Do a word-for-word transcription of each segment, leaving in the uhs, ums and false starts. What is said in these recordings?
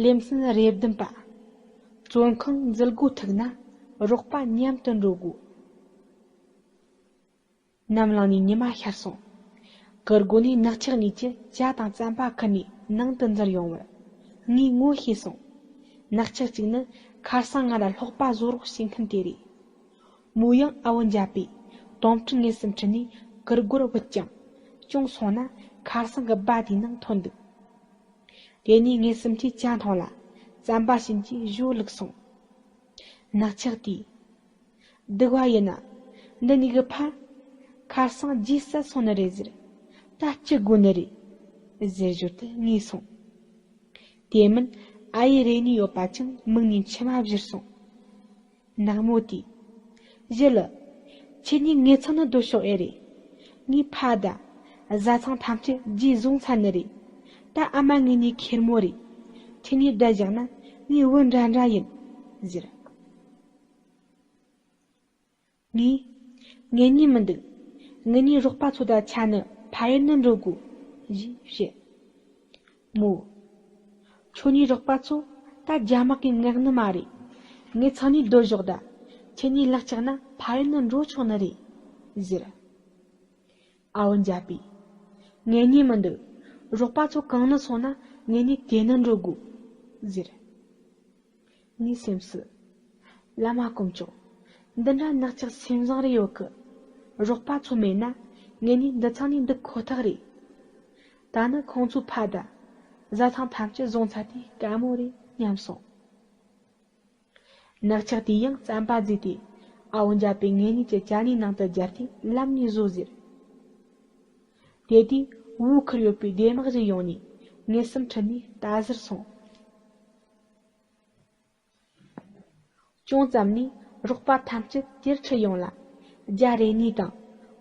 ལེ་ཚན་རེ་བདུན་པ། བཙོན་ཁང་འཛུལ་སྒོ་ཐུག་ན་རོགས་པ་མཉམ་དུ་འགྲོ་དགོས། ནམ་ལངས་ནས་ཉི་མ་ཤར་སོང་། གུར་སྒོ་ནས་ནག་ཆག་གཉིས་ཀྱིས་ཇ་དང་རྩམ་པ་ཁུར་ནས་ནང་དུ་འཛུལ་ཡོང་བར་ངས་ངོ་ཤེས་སོང་། ནག་ཆག་གཅིག་ནི་ཁ་སང་ང་ལ་སློག་པ་བཟོ་རོགས་བྱེད་མཁན་དེ་རེད། མོ་ཡང་ཨ་བོ་འཇའ་པས་དོམ་ཕྲུག་ངེད་གསུམ་ཁྲིད་ནས་གུར་སྒོར་བུད་ཀྱང་། ཅུང་སོང་ན་ཁ་སང་གི་སྦ་དེའི་ནང་ཐོན་འདུག། དེ་ནས་ངེད་གསུམ་གྱིས་ཇ་འཐུང་ལ། རྩམ་པ་བྱིན་གྱིས་ཞོ་བླུགས་སོང་། ནག་ཆག་དེས། སྡུག་བ་ཡིན་ན། འདི་ནས་གི་ཕ། ཁ་སང་རྗེས་བསད་སོང་ནི་རེད་ཟེར། ད་སྐྱིད་དགོས་ནི་རེད། ཟེར་ཞོར་དུ་ངུས་སོང་། དེ་མིན་ཨ་ཡེ་རེ་གཉིས་ཡོད་པ་ཅང་མིག་ནས་མཆི་མ་བཞུར་སོང་། ནག་མོ་དེས། ཞི་ལི། ཁྱེད་གཉིས་ངེད་ཚང་ནི་སྡོད་ཤོག་ཨེ་རེད། ངའི་ཕ་ད། བཟའ་ཚང་ཐམས་ཅད་རྗེས་བཟུང་ཚར་ནི་རེད། ད་ཨ་མ་ངེད་གཉིས་ཁེར་མོ་རེད། ཁྱེད་གཉིས་བསྡད་བཞག་ན་ངའི་བུ་འདྲ་འདྲ་ཡིན། ཟེར། ངས། ངེད་གཉིས་མི་འདུག། ངེད་གཉིས་རོགས་པ་ཚོ་དང་ཆ་ནི་ཕ་ཡུལ་ནི་འགྲོ་དགོས། ཞེས་བཤད། མོ། ཁྱོད་གཉིས་རོགས་པ་ཚོ་ད་རྒྱ་དམག་གིས་མངགས་ནི་མ་རེད། ངེད་ཚང་ནས་སྡོད་ཞོག་ད། ཁྱེད་གཉིས་ལག་ཆགས་ན་ཕ་ཡུལ་ནི་འགྲོ་ཆོག་ནི་རེད། ཟེར། ཨ་བོ་འཇའ་པས། ངེད་གཉིས་མི་འདུག། རོགས་པ་ཚོ་གང་ནས་སོང་ན་ངེད་གཉིས་དེ་ནས་འགྲོ་དགོས། ཟེར། ངའི་སེམས་སུ། བླ་མ་དཀོན་མཆོག། འདི་འདྲ་ནག་ཆག་སེམས་བཟང་རེ་ཡོད་གི། རོགས་པ་ཚོ་མེད་ན་ངེད་གཉིས་འདི་ཚང་ནས་འདུག་ཁོ་ཐག་རེད། ད་ནི་ཁོང་ཚོའི་ཕ་ད། བཟའ་ཚང་ཐམས་ཅད་བཟུང་ཚར་དུས་དཀའ་མོ་རེད་སྙམ་སོང་། ནག་ཆག་དེས་ཡང་རྩམ་པ་བརྫིས་ཏེ་ཨ་བོ་འཇའ་པས་ངེད་གཉིས་ཀྱི་ཇ་སྣའི་ནང་དུ་སྦྱར་ཏེ་ལམ་ནས་བཟོ་ཟེར། དེ་དུས་འུ་ཁུར་ཡོད་པའི་སྡེ་དམག་ཞིག་ཡོང་ནས་ངེད་གསུམ་ཁྲིད་ནས་ལྟ་ཟུར་སོང་། ཅུང་ཙམ་ནས་རོགས་པ་ཐམས་ཅད་དེར་ཁྲིད་ཡོང་ལ། རྒྱ་རེ་གཉིས་དང་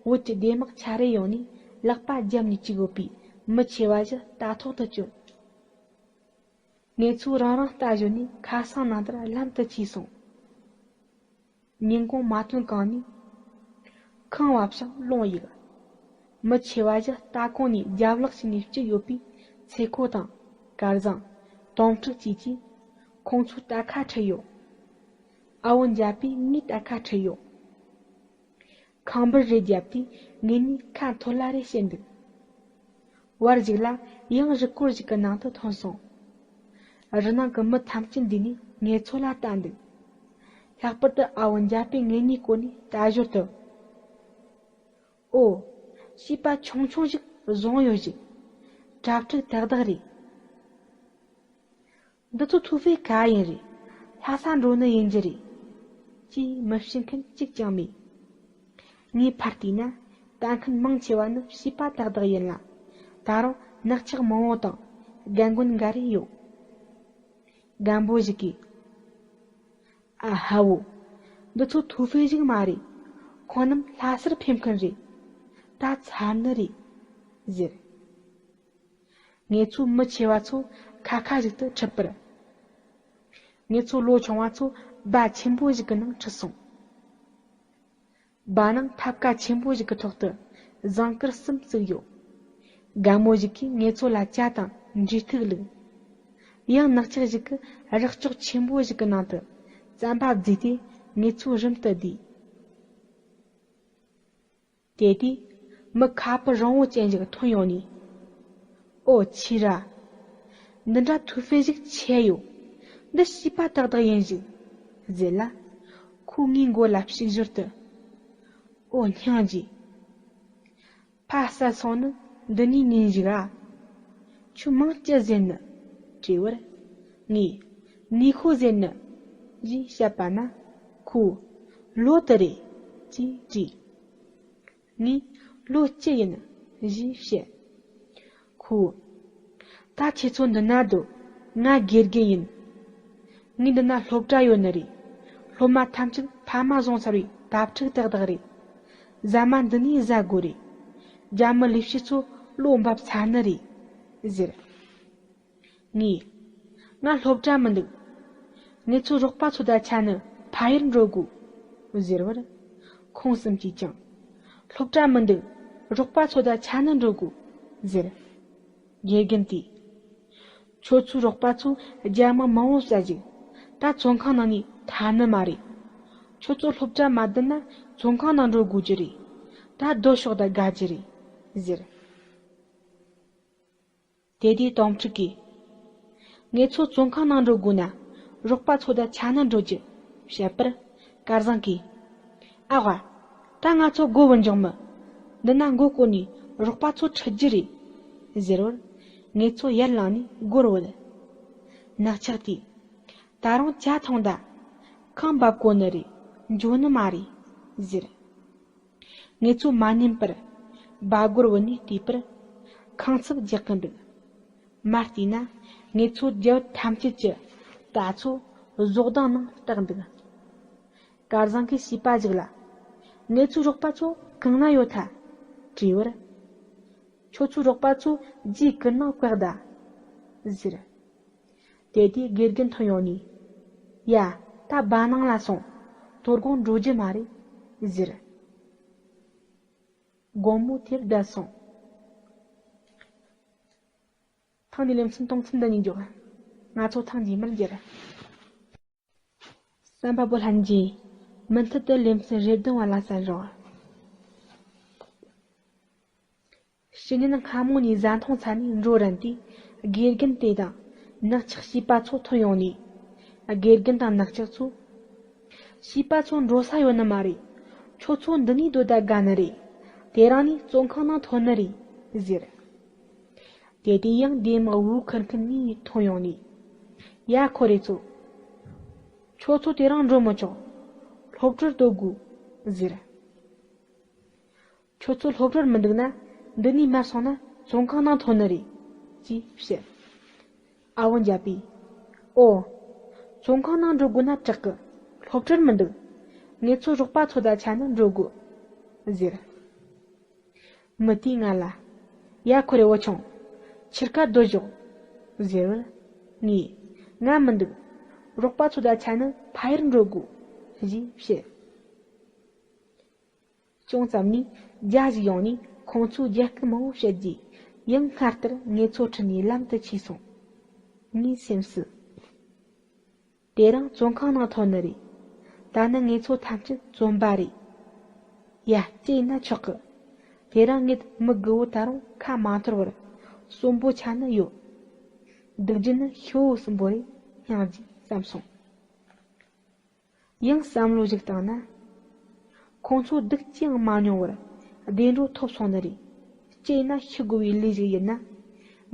བོད་ཀྱི་སྡེ་དམག་ཆ་རེ་ཡོང་ནས་ལག་པ་རྒྱབ་ནས་བཅུག་ཡོད་པའི་མི་ཆེ་བ་བཞི་ལྟ་ཐོག་ཏུ་བསྐྱོན། ངེད་ཚོ་རང་རང་ལྟ་ཞོར་ནས་ཁ་སང་ནང་ལྟར་ལམ་དུ་ཆས་སོང་། ཉིན་གུང་མ་ཐོན་གོང་ནས་ཁང་བབས་ཤིང་རླུང་གཡུགས། མི་ཆེ་བ་བཞི་ལྟ་གོང་ནས་རྒྱབ་ལོགས་བྱས་ནས་བཅུག་ཡོད་པའི་ཚེ་ཁོ་དང་སྐལ་བཟང་། དོམ་ཕྲུག་བཅས་ཀྱིས་ཁོང་ཚོའི་རྟ་ཁ་ཁྲིད་ཡོད། ཨ་བོ་འཇའ་པས་ངའི་རྟ་ཁ་ཁྲིད་ཡོད། ཁང་འབུར་རེ་བརྒྱབ་དུས་ངེད་གཉིས་ཁ་འཐོར་ལ་རེ་བྱས་འདུག། བར་ཞིག་ལ་ཡང་རི་སྐོར་ཞིག་གི་ནང་དུ་ཐོན་སོང་། རི་ནང་གི་མི་ཐམས་ཅད་འདུས་ནས་ངེད་ཚོ་ལ་ལྟ་འདུག། ལྷག་པར་དུ་ཨ་བོ་འཇའ་པས་ངེད་གཉིས་བསྐོར་ནས་ལྟ་ཞོར་དུ། ཨོ། བྱིས་པ་ཆུང་ཆུང་ཞིག་བཟུང་ཡོད་ཞིག། གྲྭ་ཕྲུག་ཏག་ཏག་རེད། འདི་ཚོ་ཐུ་ཧྥེ་ག་ཡིན་རེད། ལྷ་ས་འགྲོ་ནི་ཡིན་རྒྱུ་རེད། ཅེས་མི་བཤད་མཁན་གཅིག་ཀྱང་མེད། ངས་ཕར་བལྟས་ན་ལྟ་མཁན་མང་ཆེ་བ་ནི་བྱིས་པ་ཏག་ཏག་ཡིན་ལ། ད་རུང་ནག་ཆག་མང་བོ་དང་རྒན་རྒོན་འགའ་རེ་ཡོད། རྒན་པོ་ཞིག་གིས། ཨ་ཧ་བོ། འདི་ཚོ་ཐུ་ཧྥེ་ཞིག་མ་རེད། ཁོང་རྣམས་ལྷ་སར་ཕེབས་མཁན་རེད། ད་ཚར་ནི་རེད། ཟེར། ངེད་ཚོ་མི་ཆེ་བ་ཚོ་ཁ་ཁ་ཞིག་ཏུ་ཁྲིད་པར། ངེད་ཚོ་ལོ་ཆུང་བ་ཚོ་སྦ་ཆེན་པོ་ཞིག་གི་ནང་ཁྲིད་སོང་། སྦ་ནང་ཐབ་ཀ་ཆེན་པོ་ཞིག་གི་ཐོག་ཏུ་ཟངས་དཀར་གསུམ་བཙུགས་ཡོད། རྒན་མོ་ཞིག་གིས་ངེད་ཚོ་ལ་ཇ་དང་འབྲས་ཐུག་བླུགས། ཡང་ནག་ཆག་ཞིག་གིས་རེག་ཅོག་ཆེན་པོ་ཞིག་གི་ནང་དུ་རྩམ་པ་བརྫིས་ཏེ་ངེད་ཚོ་རིམ་དུ་བསྡུས། དེ་དུས་མི་ཁ་པར་རིང་བོ་ཅན་ཞིག་ཐོན་ཡོང་ནས། ཨོ་ཁྱི་ར། འདི་འདྲ་ཐུ་ཧྥེ་ཞིག་ཆད་ཡོད། འདི་བྱིས་པ་ཏག་ཏག་ཡིན་ཞིག། ཟེར་ལ། ཁོས་ངའི་མགོ་ལ་ཕྱུག་ཞོར་དུ། ཨོ་སྙིང་རྗེ། ཕ་བསད་སོང་ནི་འདི་ནས་ཉིན་ཞིག་ཨ། ཁྱོད་མིང་ཅི་ཟེར་ནི། དྲིས་པར། ངས། ནུས་ཤོ་ཟེར་ནི། ཞེས་བཤད་པ་ན། ཁོས། ལོ་དུ་རེད། ཅེས་དྲིས། ངས། ལོ་ཅི་ཡིན། ཞེས་བཤད། ཁོས། ད་ཁྱེད་ཚོ་འདི་ན་སྡོད། ང་དགེ་རྒན་ཡིན། ངའི་འདི་ན་སློབ་གྲྭ་ཡོད་ནི་རེད། སློབ་མ་ཐམས་ཅད་ཕ་མ་བཟུང་ཚར་བའི་དྭ་ཕྲུག་ཏག་ཏག་རེད། ཟ་མ་འདི་ནས་ཟ་དགོས་རེད། རྒྱ་མི་ལས་བྱེད་ཚོ་བློ་འབབ་ཚར་ནི་རེད། ཟེར། ངས། ང་སློབ་གྲྭ་མི་འདུག། ངེད་ཚོ་རོགས་པ་ཚོ་དང་ཆ་ནི་ཕ་ཡུལ་འགྲོ་དགོས། ཟེར་བར། ཁོང་གསུམ་གྱིས་ཀྱང་། སློབ་གྲྭ་མི་འདུག། རོགས་པ་ཚོ་དང་ཆ་ནི་འགྲོ་དགོས། ཟེར། དགེ་རྒན་དེས། ཁྱོད་ཚོའི་རོགས་པ་ཚོས་རྒྱ་དམག་མང་བོ་བསད་ཅིག་ད་བཙོན་ཁང་ནང་ནས་ཐར་ནི་མ་རེད། ཁྱོད་ཚོ་སློབ་གྲྭ་མ་བསྡད་ན་བཙོན་ཁང་ནང་འགྲོ་དགོས་ཀྱི་རེད། ད་སྡོད་ཤོག་ད་དགའ་རྒྱུ་རེད། ཟེར། དེ་དུས་དོམ་ཕྲུག་གིས། ངེད་ཚོ་བཙོན་ཁང་ནང་འགྲོ་དགོས་ན། རོགས་པ་ཚོ་དང་ཆ་ནི་འགྲོ་རྒྱུ། བཤད་པར། སྐལ་བཟང་གིས། ཨ་ཝ། ད་ང་ཚོ་སྒོ་བུད་འཇོག་མི། འདི་ན་མགོ་བསྐོར་ནས་རོགས་པ་ཚོ་ཁྲིད་རྒྱུ་རེད། ཟེར་བར། ངེད་ཚོ་ཡར་ལངས་ནས་སྒོར་བུད། ནག་ཆགས་དེས། ད་རུང་ཇ་འཐུང་ད། ཁང་འབབ་གོ་ནི་རེད། འགྱོ་ནི་མ་རེད། ཟེར། ངེད་ཚོ་མ་ཉན་པར་སྦ་སྒོར་བུད་ནས་བལྟས་པར། ཁང་ཚབ་རྒྱག་གི་འདུག་མར་བལྟས་ན་ངེད་ཚོ་རྒྱབ་ཐམས་ཅད་ཀྱི་རྟ་ཚོ་ཟོག་དང་ནང་བཏགས་འདུག་སྐལ་བཟང་གིས་བྱིས་པ་ཞིག་ལ། ངེད་ཚོའི་རོགས་པ་ཚོ་གང་ན་ཡོད་ཐལ། དྲིས་པར། ཁྱོད་ཚོའི་རོགས་པ་ཚོ་རྗེས་ཀྱི་ནང་བཀག་ད། ཟེར། དེ་དུས་དགེ་རྒན་ཐོན་ཡོང་ནས། ཡ། ད་སྦ་ནང་ལ་སོང་། དོ་དགོང་འགྲོ་རྒྱུ་མ་རེད། ཟེར། དགོང་མོ་དེར་བསྡད་སོང་། ཐེངས་འདིའི་ལེ་ཚན་གཏོང་མཚམས་འདི་ནས་འཇོག་ང་ཚོ་ཐེངས་རྗེས་མར་མཇལ། བསམ་པ་པོ་ལྷན་རྒྱས། མུ་མཐུད་དུ་ལེ་ཚན་རེ་བདུན་པ་ལ་གསན་རོགས། ཕྱི་ཉིན་སྔ་མོ་ནས་བཟའ་འཐུང་ཚར་ནས་འགྲོ་རན་དུས། དགེ་རྒན་དེ་དང་ནག་ཆགས་བྱིས་པ་ཚོ་ཐོན་ཡོང་ནས། དགེ་རྒན་དང་ནག་ཆགས་ཚོས། བྱིས་པ་ཚོ་འགྲོ་ས་ཡོད་ནི་མ་རེད། ཁྱོད་ཚོ་འདི་ནས་སྡོད་ད་དགའ་ནི་རེད། དེ་རིང་ནས་བཙོན་ཁང་ནང་ཐོན་ནི་རེད། ཟེར། དེ་དུས་ཡང་སྡེ་དམག་བོའུ་ཁུར་མཁན་གཉིས་ཐོན་ཡོང་ནས། ཡ་ཁོ་རེ་ཚོ། ཁྱོད་ཚོ་དེ་རིང་འགྲོ་མི་ཆོག་སློབ་གྲྭར་སྡོད་དགོས། ཟེར། ཁྱོད་ཚོ་སློབ་གྲྭར་མི་འདུག་ན། འདི་ནས་མར་སོང་ན་བཙོན་ཁང་ནང་ཐོན་ནི་རེད། ཅེས་བཤད། ཨ་བོ་འཇའ་པས། ཨོ། བཙོན་ཁང་ནང་འགྲོ་དགོས་ན་དྲག་གི་སློབ་གྲྭར་མི་འདུག་ངེད་ཚོ་རོགས་པ་ཚོ་དང་ཆ་ནི་འགྲོ་དགོས། ཟེར། མི་དེས་ང་ལ། ཡ་ཁོ་རེ་བུ་ཆུང་། ཕྱིར་ཁ་སྡོད་ཞོག་ཟེར་བར། ངས། ང་མི་འདུག་རོགས་པ་ཚོ་དང་ཆ་ནི་ཕ་ཡུལ་འགྲོ་དགོས། ཞེས་བཤད། ཅུང་ཙམ་ནས་རྒྱ་ཞིག་ཡོང་ནས་ཁོང་ཚོའི་རྒྱབ་སྐད་མང་བོ་བཤད་རྗེས། ཡང་སྔར་ལྟར་ངེད་ཚོ་ཁྲིད་ནས་ལམ་དུ་ཆས་སོང་། ངའི་སེམས་སུ། དེ་རིང་བཙོན་ཁང་ནང་ཐོན་ནི་རེད། ད་ནི་ངེད་ཚོ་ཐམས་ཅད་བཙོན་པ་རེད། ཡ། ཅི་ཡིན་ན་ཆོག་གི་དེ་རིང་ངེད་མི་དགུ་བོ་ད་རུང་ཁ་མ་འཐོར་བར་གསོན་པོ་ཆ་ནི་ཡོད། སྡུག་རྒྱུ་ནི་ཤི་བོ་གསོན་པོ་རེད་སྙམ་གྱིས་བསམ་སོང་། ཡང་བསམ་བློ་ཞིག་བཏང་ན། ཁོང་ཚོ་སྡུག་ཅི་ཡང་མ་མྱོང་བར་བདེ་འགྲོ་ཐོབ་སོང་ནི་རེད། ཅི་ཡིན་ན་ཤི་དགོས་པའི་ལས་ཞིག་ཡིན་ན།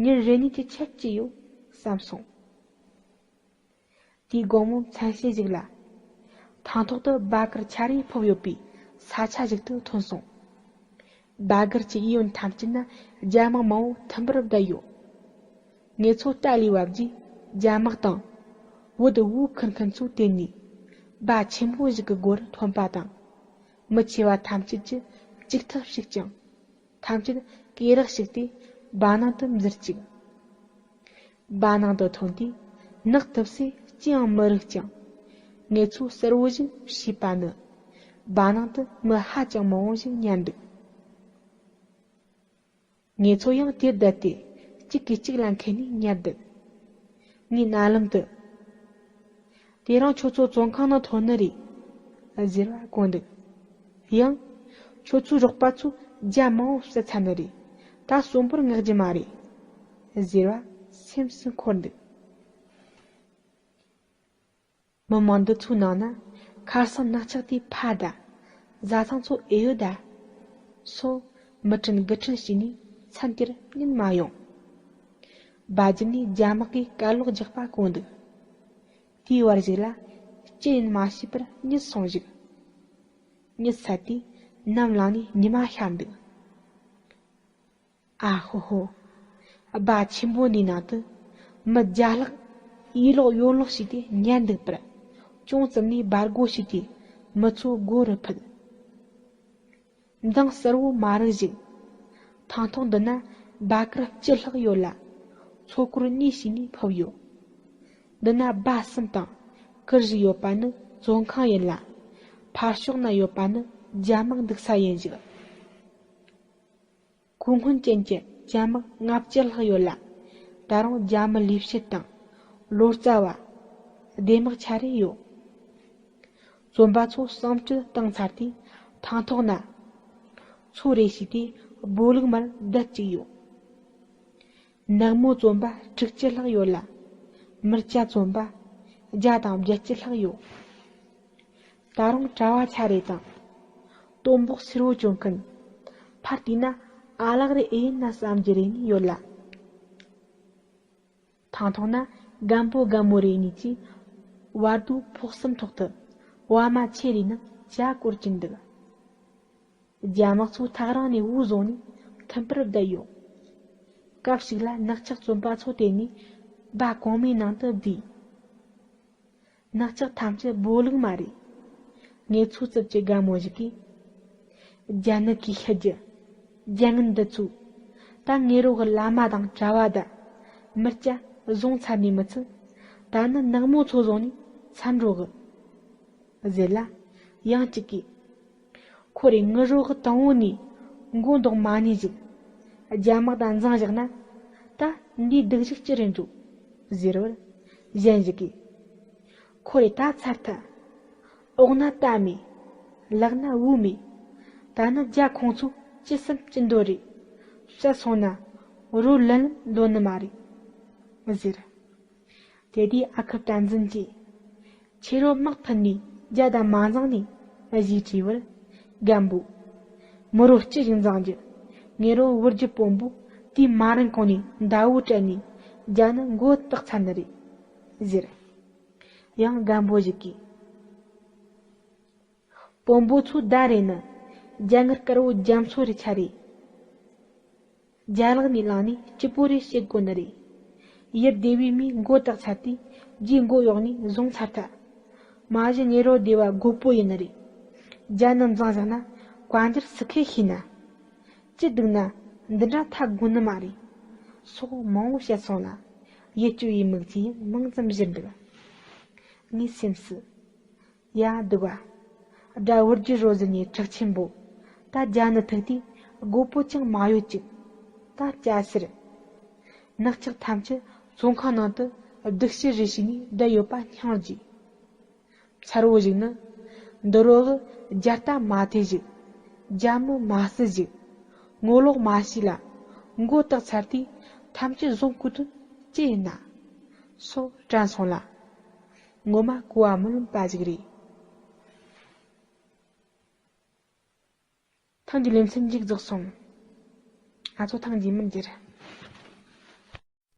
ཉིན་རེ་གཉིས་ཀྱི་ཆད་ཅི་ཡོད་བསམ་སོང་། དེའི་དགོང་མོ་མཚན་ཤས་ཤིག་ལ། ཐང་ཐོག་ཏུ་སྦ་གུར་ཆ་རེ་ཕུབ་ཡོད་པའི་ས་ཆ་ཞིག་ཏུ་ཐོན་སོང་། སྦ་གུར་གྱི་གཡས་གཡོན་ཐམས་ཅད་ན་རྒྱ་དམག་མང་བོ་ཐིམ་པར་བསྡད་ཡོད། ངེད་ཚོ་རྟ་ལས་བབས་རྗེས་རྒྱ་དམག་དང་། བོད་དུ་བོའུ་ཁུར་མཁན་ཚོའི་དེད་ནས། སྦ་ཆེན་པོ་ཞིག་གི་སྒོར་ཐོན་པ་དང་། མི་ཆེ་བ་ཐམས་ཅད་ཀྱིས་ལྕུག་ཐག་ཕྱུག་ཅིང་། ཐམས་ཅད་སྐེ་རགས་ཕྱུག་སྟེ་སྦ་ནང་དུ་འཛུལ་བཅུག་སྦ་ནང་དུ་ཐོན་དུས་ནག་ཐིབས་སེ་ཅི་ཡང་མི་རིག་ཅིང་། ངེད་ཚོ་གསལ་བོ་ཞིག་ཤེས་པ་ནི། སྦ་ནང་དུ་མི་ཧ་ཅང་མང་བོ་ཞིག་ཉལ་འདུག་ངེད་ཚོ་ཡང་དེར་བསྡད་དེ་གཅིག་གིས་གཅིག་ལ་འཁེལ་ནས་ཉལ་འདུག་ངས་རྣ་ལམ་དུ། དེ་རིང་ཁྱོད་ཚོ་བཙོན་ཁང་ནང་ཐོན་ནི་རེད། ཟེར་བ་གོ་འདུག་ཡང་། ཁྱོད་ཚོའི་རོགས་པ་ཚོས་རྒྱ་མང་བོ་བསད་ཚར་ནི་རེད། ད་གསོན་པོར་མངགས་རྒྱུ་མ་རེད། ཟེར་བ་སེམས་སུ་འཁོར་འདུག་མི་མང་འདི་ཚོའི་ནང་ན་ཁར་སང་ནག་ཆགས་དེ་ཕ་ད། བཟའ་ཚང་ཚོ་ཨེ་ཡོད་ད། སོགས་མི་དྲན་དགུ་དྲན་བྱས་ནས་མཚན་དེར་གཉིད་མ་ཡོང་། སྦ་རྒྱུ་ནས་རྒྱ་དམག་གིས་གར་ལོག་རྒྱག་པ་གོ་འདུག་དེའི་བར་ཞིག་ལ་ཅི་ཡིན་མ་ཤེས་པར་གཉིད་སོང་ཞིག་གཉིད་སད་དུས་ནམ་ལངས་ནས་ཉི་མ་ཤར་འདུག་ཨ་ཧོ་ཧོ། སྦ་ཆེན་པོ་འདིའི་ནང་དུ་མི་བརྒྱ་ལྷག་ཡིད་ལོག་ཡོད་ལོག་བྱས་ཏེ་ཉལ་འདུག་པར། ཅུང་ཙམ་ནས་སྦ་སྒོ་ཕྱེས་ཏེ་མི་ཚོ་སྒོ་རུ་ཕུད། མདངས་གསལ་བོ་མ་རིག་ཞིག་ཐང་ཐོག་འདི་ན་སྦ་གུར་བཅུ་ལྷག་ཡོད་ལ། ཚོ་སྐོར་གཉིས་བྱས་ནས་ཕུབ་ཡོད། འདི་ན་སྦ་གསུམ་དང་གུར་བཞི་ཡོད་པ་ནི་བཙོན་ཁང་ཡིན་ལ། ཕར་ཕྱོགས་ན་ཡོད་པ་ནི་རྒྱ་དམག་འདུག་ས་ཡིན་ཞིང་། གོ་སྔོན་ཅན་གྱི་རྒྱ་དམག་ལྔ་བཅུ་ལྷག་ཡོད་ལ། ད་རུང་རྒྱ་མི་ལས་བྱེད་དང་ལོ་ཙཱ་བ། སྡེ་དམག་ཆ་རེ་ཡོད། བཙོན་པ་ཚོ་གསང་སྤྱོད་བཏང་ཚར་དུས་ཐང་ཐོག་ན་ཚོ་རེ་བྱས་ཏེ་སྦོ་ལུག་མར་བསྡད་ཅིག་ཡོད། ནག་མོ་བཙོན་པ་དྲུག་ཅུ་ལྷག་ཡོད་ལ། མི་སྐྱ་བཙོན་པ་བརྒྱ་དང་བརྒྱད་ཅུ་ལྷག་ཡོད། ད་རུང་གྲྭ་བ་ཆ་རེ་དང་། སྟོན་པོ་སེར་བོ་གྱོན་མཁན། ཕར་བལྟས་ན་ཨ་ལགས་རེ་ཨེ་ཡིན་ན་བསམ་རྒྱུ་རེ་ནི་ཡོད་ལ། ཐང་ཐོག་ན་རྒན་པོ་རྒན་མོ་རེ་གཉིས་ཀྱིས་བར་དོའི་ཕོགས་གསུམ་ཐོག་ཏུ་བ་མ་ཆེ་རེ་ནང་ཇ་བསྐོལ་གྱིན་འདུག་རྒྱ་དམག་ཚོ་ཐག་རིང་ནས་འུ་བཟུང་ནས་མཐུན་པར་བསྡད་ཡོད། སྐབས་ཤིག་ལ་ནག་ཆགས་བཙོན་པ་ཚོ་དེད་ནས་སྦ་གོང་མའི་ནང་དུ་བསྡུས། ནག་ཆགས་ཐམས་ཅད་སྦོ་ལུག་མ་རེད། ངེད་ཚོའི་རྩིབ་ཀྱི་རྒན་མོ་ཞིག་གིས། རྒྱ་ནག་གི་ཤི་རྒྱུ། རྒྱ་ངན་འདི་ཚོས། ད་ངེད་རོ་གི་བླ་མ་དང་གྲྭ་བ་དང་། མི་སྐྱ་བཟུང་ཚར་ནས་མི་ཚད། ད་ནི་ནག་མོ་ཚོ་བཟུང་ནས་ཚར་འགྲོ་གི། ཟེར་ལ། ཡང་གཅིག་གིས། ཁོ་རེ་ངུ་རོ་གི་དང་བོ་ནས་མགོ་འདོགས་མ་ཉན་ཞིག་རྒྱ་དམག་དང་འཛིང་བཞག་ན། ད་འདིའི་སྡུག་ཞིག་ཅི་རེད་འདུག་ཟེར་བར། གཞན་ཞིག་གིས། ཁོ་རེ་ད་ཚར་ཐལ། འོག་ན་རྟ་མེད། ལག་ན་བུ་མེད། ད་ནི་རྒྱ་ཁོང་ཚོ་ཅི་བསམ་ཅི་འདོད་རེད། བཤད་སོང་ན་རོ་ལན་འདོན་ནི་མ་རེད། ཟེར། དེ་དུས་ཨ་ཁུ་བསྟན་འཛིན་གྱིས། ཁྱེད་རོ་དམག་ཕུད་ནས་རྒྱ་དང་མ་འཛིང་ནས། ཞེས་དྲིས་པར། རྒན་པོས། མི་རོ་ཅི་ཞིག་འཛིང་རྒྱུ། ངེད་རོ་བུ་རྒྱུད་དཔོན་པོ་དུས་མ་རན་གོང་ནས་མདའ་བོ་སྤྲད་ནས་རྒྱ་ནི་མགོ་བཏགས་ཚར་ནི་རེད། ཟེར། ཡང་རྒན་པོ་ཞིག་གིས། དཔོན་པོ་ཚོའི་མདའ་རེད་ནི། རྒྱ་ངར་དཀར་བོ་རྒྱ་མཚོ་རེ་ཆ་རེད། རྒྱ་ལག་ནས་བླངས་ནས་སྐྱིད་པོ་རེ་བྱེད་དགོས་ནི་རེད། ཡུལ་སྡེ་བའི་མིས་མགོ་བཏགས་ཚར་དུས་རྗེས་མགོ་གཡོགས་ནས་བཟུང་ཚར་ཐལ། མ་གཞི་ངེད་རོ་སྡེ་བ་རྒོད་པོ་ཡིན་ནི་རེད། རྒྱ་ནི་འཛིང་བཞག་ན་བཀའ་འགྱུར་སུ་ཁས་ཤེས་ན། ཅི་སྡུག་ན་འདི་འདྲ་ཐལ་དགོས་ནི་མ་རེད། སོགས་མང་བོ་བཤད་སོང་ལ། ཡིད་སྐྱོ་བའི་མིག་ཆུ་ཡང་མང་ཙམ་བཞུར་འདུག་ངའི་སེམས་སུ། ཡ་སྡུག་པ། དགྲ་བོ་རྒྱུ་རོ་ཟེར་ནས་གྲགས་ཆེན་པོ། ད་རྒྱ་ནི་ཐུག་དུས་རྒོད་པོ་ཅང་མ་ཡོད་ཅིག་ད་སྐྱ་སེར། ནག་ཆགས་ཐམས་ཅད་བཙོན་ཁང་ནང་དུ་སྡུག་ཤི་རེ་བྱས་ནས་བསྡད་ཡོད་པ་སྙིང་རྗེ། མཚར་བོ་ཞིག་ནི། འདི་རོ་གི་རྒྱ་རྟ་མ་དེད་ཞིག་རྒྱ་མི་མ་བསད་ཞིག་ངོ་ལོག་མ་བྱས་ལ། མགོ་བཏགས་ཚར་དུས་ཐམས་ཅད་བཟུང་དགོས་དོན་ཅི་ཡིན་ན། སོགས་དྲན་སོང་ལ། ངོ་མ་གོ་བ་མི་ལོན་པ་ཞིག་རེད། ཐེངས་འདིའི་ལེ་ཚན་མཇུག་རྫོགས་སོང་། ང་ཚོ་ཐེངས་རྗེས་མར་མཇལ།